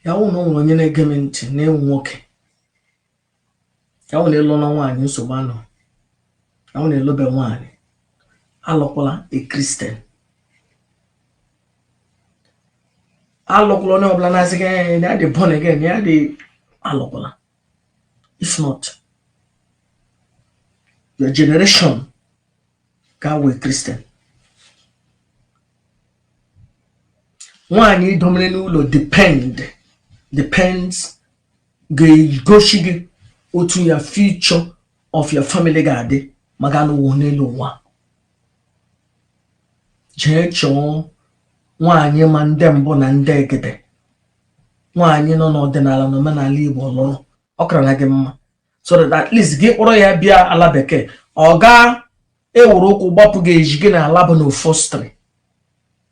Ya wụ na o nwere onye na-ege m ntị na ị wụ nwoke, ya wụ na ị lụna nwaanyị, nsogbu anọ. Ya wụ na ị lụbe nwaanyị, alụkwala a Christian, alụkwala onye ọbụla na-asị gị na ya dị born again, ya dị, alụkwala. If not, your generation ga-awụ Christian. Nwaanyị ị domere n'ụlọ depends ga-egosi gị otu ya future of your family ga-adị ma gaa n'ụwa n'elu ụwa. Jee chọọ nwaanyị ma ndị mbụ na ndị egede, nwaanyị nọ n'ọdịnala na omenala Igbo lụrụ, ọ kara na gị mma, so that at least gị kpọrọ ya bịa ala bekee, ọ gaa ewere ụkwụ gbapụ gị ezi gị na ala bụ na fostri.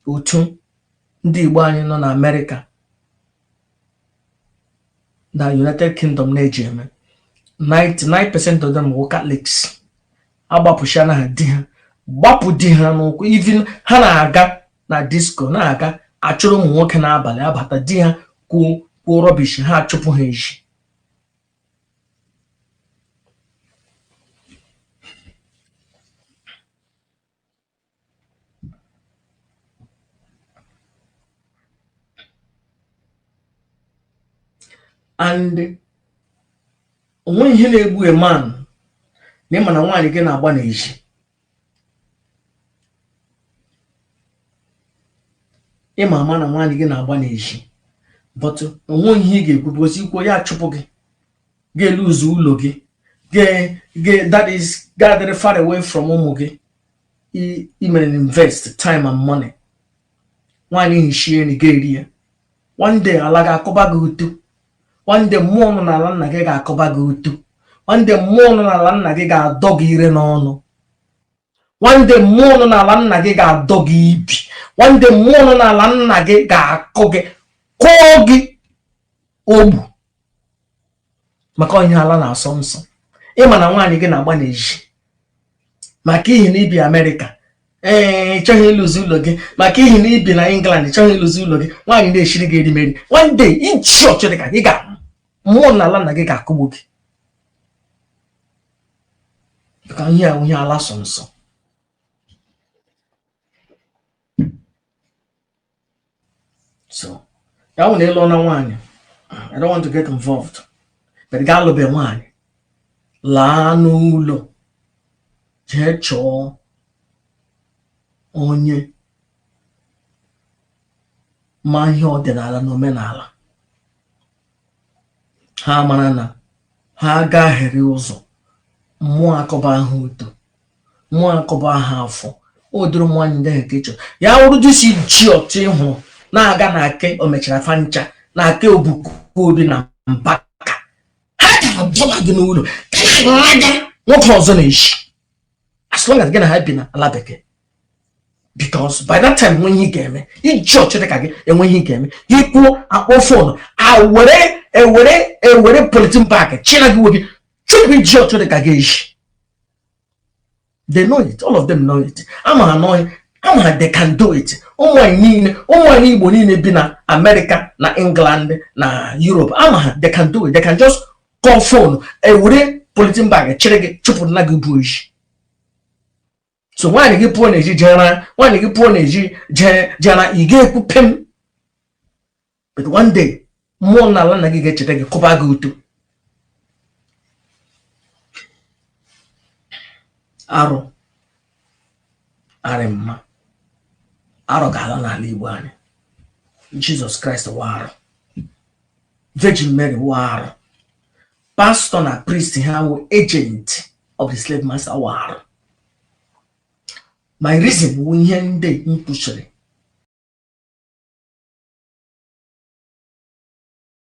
Otu ndị Igbo anyị nọ na Amerịka na United Kingdom na-eji eme, 99% of them wụ Catholics. Agbapụchana ha di ha, gbapụ di ha n'ụkwụ. Even ha na-aga na disco, na-aga achụrụ ụmụ nwoke n'abalị, abata di ha kwuo kwuo rubbish, ha achụpụ ha ezi. And o nweghị ihe na-egbu a man na ị ma na nwaanyị gị na-agba n'ezi. Ị ma ama na nwaanyị gị na-agba n'ezi, but o nweghị ihe ị ga-ekwu, because i kwuo, ya achụpụ gị, ga-eluzu ụlọ gị, that is ga-adịrị far away from ụmụ gị. I mere invest time and money. Nwaanyị hishie nri ga-eri ya. One day ala ga-akọba gị uto. One day mmụọ nọ n'ala nna gị ga-akọba gị uto. One day mmụọ nọ n'ala nna gị ga-adọ gị ire n'ọnụ. One day mmụọ nọ n'ala nna gị ga-adọ gị ibi. One day mmụọ nọ n'ala nna gị ga-akụ gị, kụọ gị ogbu, maka ihe ala na-asọ nsọ. Ị ma na nwaanyị gị na-agba n'ezi, maka ihi na i bi Amerịka, ee, ị chọghị ịlụzi ụlọ gị, maka ihi na i bi na England, ị chọghị ịlụzi ụlọ gị, nwaanyị na-eshiri gị erimeri. One day ichi ọchịrị ka gị ga mmụọ n'ala nna gị ga-akụgbu gị, maka ihe ahụ, ihe ala sọ nsọ. So ya wụ na ị lụọna nwaanyị, I don't want to get involved, but gaa alụbe nwaanyị, laa n'ụlọ, jee chọọ onye ma ihe ọdịnala na omenala. Ha mara na ha agaghịrị ụzọ, mmụọ akọba ha uto, mmụọ akọba ha afọ. O doro nwaanyị ndị ahụ ka ị chọrọ ya wụrụ this idiot ị hụrụ na-aga na ake o mechara fancha na ake Ebuka Obi na Mbaka, ha ga-adọba gị n'ụlọ ka ha nwoke ọzọ na-eshi, as long as gị na ha bi na ala bekee, because by that time enwe ihe ị ga-eme. Idiot dị ka gị enwe ihe ị ga-eme. Gị kwuo, akpọ phone, awere ewere ewere polythene bag chịra gị nwoke chụpụ idiot dị ka gị eshi. They know it, all of them know it. Ama ha know, ama ha, they can do it. Ụmụ anyị niile, ụmụ anyị Igbo niile bi na America na England na Europe, ama ha, they can do it. They can just call phone, ewere polythene bag chịrị gị chụpụ nna gị bụ eshi. So nwaanyị gị pụọ n'ezi jere, nwaanyị gị pụọ n'ezi jere, ị ga-ekwu pem, but one day mmụọ n'ala nna gị ga-echeta gị, kụba gị uto. Arụ arị mma, arụ ga-ala n'ala Igbo anyị. Jizọs Kraịst wụ arụ, Virgin Mary wụ arụ, pastor na priest ha wụ agent of the slave master wụ arụ. My reason wụ ihe ndị m kwụsịrị.